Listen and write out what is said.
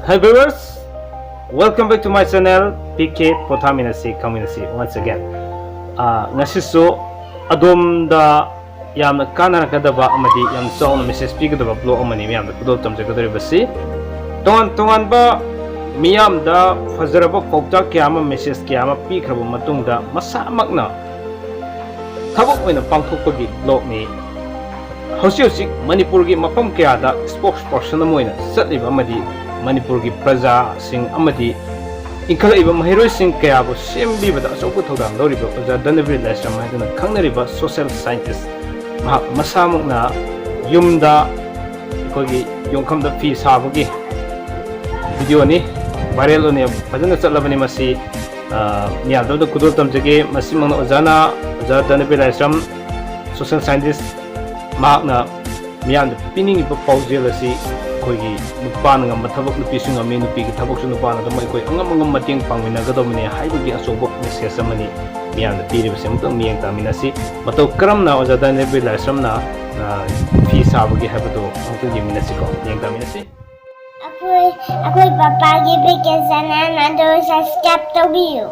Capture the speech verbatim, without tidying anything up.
Hi viewers, welcome back to my channel, P K ꯄꯣꯊꯥꯃꯤꯟꯅꯁꯤ ꯈꯪꯃꯤꯟꯅꯁꯤ once again. ꯑꯥ, ꯉꯁꯤꯁꯨ ꯑꯗꯣꯝꯗ ꯌꯥꯝꯅ ꯀꯥꯟꯅꯔꯛꯀꯗꯕ ꯑꯃꯗꯤ ꯌꯥꯝ ꯆꯥꯎꯅ message ꯄꯤꯒꯗꯕ vlog ꯑꯃꯅꯤ ꯃꯌꯥꯝꯗ ꯈꯨꯗꯣꯜ ꯇꯝꯖꯒꯗꯧꯔꯤꯕꯁꯤ꯫ ꯇꯣꯉꯥꯟ ꯇꯣꯉꯥꯟꯕ ꯃꯤꯌꯥꯝꯗ ꯐꯖꯔꯕ ꯄꯥꯎꯇꯥꯛ ꯀꯌꯥ ꯑꯃ, message ꯀꯌꯥ ꯑꯃ ꯄꯤꯈ꯭ꯔꯕ ꯃꯇꯨꯡꯗ ꯃꯁꯥꯃꯛꯅ ꯊꯕꯛ ꯑꯣꯏꯅ ꯄꯥꯡꯊꯣꯛꯄꯒꯤ vlogꯅꯤ꯫ ꯍꯧꯖꯤꯛ ꯍꯧꯖꯤꯛ ꯃꯅꯤꯄꯨꯔꯒꯤ ꯃꯐꯝ ꯀꯌꯥꯗ spokesperson ꯑꯃ ꯑꯣꯏꯅ ꯆꯠꯂꯤꯕ ꯑꯃꯗꯤ ꯃꯅꯤꯄꯨꯔꯒꯤ ꯄ꯭ꯔꯖꯥꯁꯤꯡ ꯑꯃꯗꯤ ꯏꯟꯈꯠꯂꯛꯏꯕ ꯃꯍꯩꯔꯣꯏꯁꯤꯡ ꯀꯌꯥꯕꯨ ꯁꯦꯝꯕꯤꯕꯗ ꯑꯆꯧꯕ ꯊꯧꯗꯥꯡ ꯂꯧꯔꯤꯕ ꯑꯣꯖꯥ ꯙꯅꯕꯤꯔ ꯂꯥꯏꯁ꯭ꯔꯝ ꯍꯥꯏꯗꯨꯅ ꯈꯪꯅꯔꯤꯕ social scientist ꯃꯍꯥꯛ ꯃꯁꯥꯃꯛꯅ ꯌꯨꯝꯗ ꯑꯩꯈꯣꯏꯒꯤ ꯌꯣꯡꯈꯝꯗ ꯐꯤ ꯁꯥꯕꯒꯤ videoꯅꯤ꯫ Viral ꯑꯣꯏꯅ ꯐꯖꯅ ꯆꯠꯂꯕꯅꯤ ꯃꯁꯤ꯫ ꯑ, ꯃꯤꯌꯥꯝꯗ ꯑꯝꯇ ꯈꯨꯗꯣꯜ ꯇꯝꯖꯒꯦ꯫ ꯃꯁꯤꯃꯛꯅ ꯑꯣꯖꯥꯅ, ꯑꯣꯖꯥ ꯙꯅꯕꯤꯔ ꯂꯥꯏꯁ꯭ꯔꯝ, social scientist, ꯃꯍꯥꯛꯅ ꯃꯤꯌꯥꯝꯗ ꯄꯤꯅꯤꯡꯉꯤꯕ ꯄꯥꯎꯖꯦꯜ ꯑꯁꯤ ꯑꯩꯈꯣꯏꯒꯤ ꯅꯨꯄꯥꯅ ꯉꯝꯕ ꯊꯕꯛ ꯅꯨꯄꯤꯁꯨ ꯉꯝꯃꯤ, ꯅꯨꯄꯤꯒꯤ ꯊꯕꯛꯁꯨ ꯅꯨꯄꯥꯅ ꯑꯗꯨꯝ ꯑꯩꯈꯣꯏ ꯑꯉꯝ ꯑꯉꯝ ꯃꯇꯦꯡ ꯄꯥꯡꯃꯤꯟꯅꯒꯗꯕꯅꯤ ꯍꯥꯏꯕꯒꯤ ꯑꯆꯧꯕ message ꯑꯃꯅꯤ ꯃꯤꯌꯥꯝꯗ ꯄꯤꯔꯤꯕꯁꯤ꯫ ꯑꯃꯨꯛꯇꯪ ꯃꯤꯠꯌꯦꯡ ꯇꯥꯃꯤꯟꯅꯁꯤ꯫ ꯃꯇꯧ ꯀꯔꯝꯅ ꯑꯣꯖꯥ ꯙꯅꯕꯤꯔ ꯂꯥꯏꯁ꯭ꯔꯝꯅ, ꯑ, ꯐꯤ ꯁꯥꯕꯒꯦ ꯍꯥꯏꯕꯗꯨ ꯑꯃꯨꯛꯇꯪ ꯌꯦꯡꯃꯤꯟꯅꯁꯤꯀꯣ꯫ ꯃꯤꯠꯌꯦꯡ ꯇꯥꯃꯤꯟꯅꯁꯤ꯫ ꯑꯩꯈꯣꯏ ꯑꯩꯈꯣꯏ ꯄꯄꯥꯒꯤ ꯕꯤꯛꯀꯤ ꯆꯦꯅꯦꯜ ꯑꯗꯨ subscribe ꯇꯧꯕꯤꯌꯨ꯫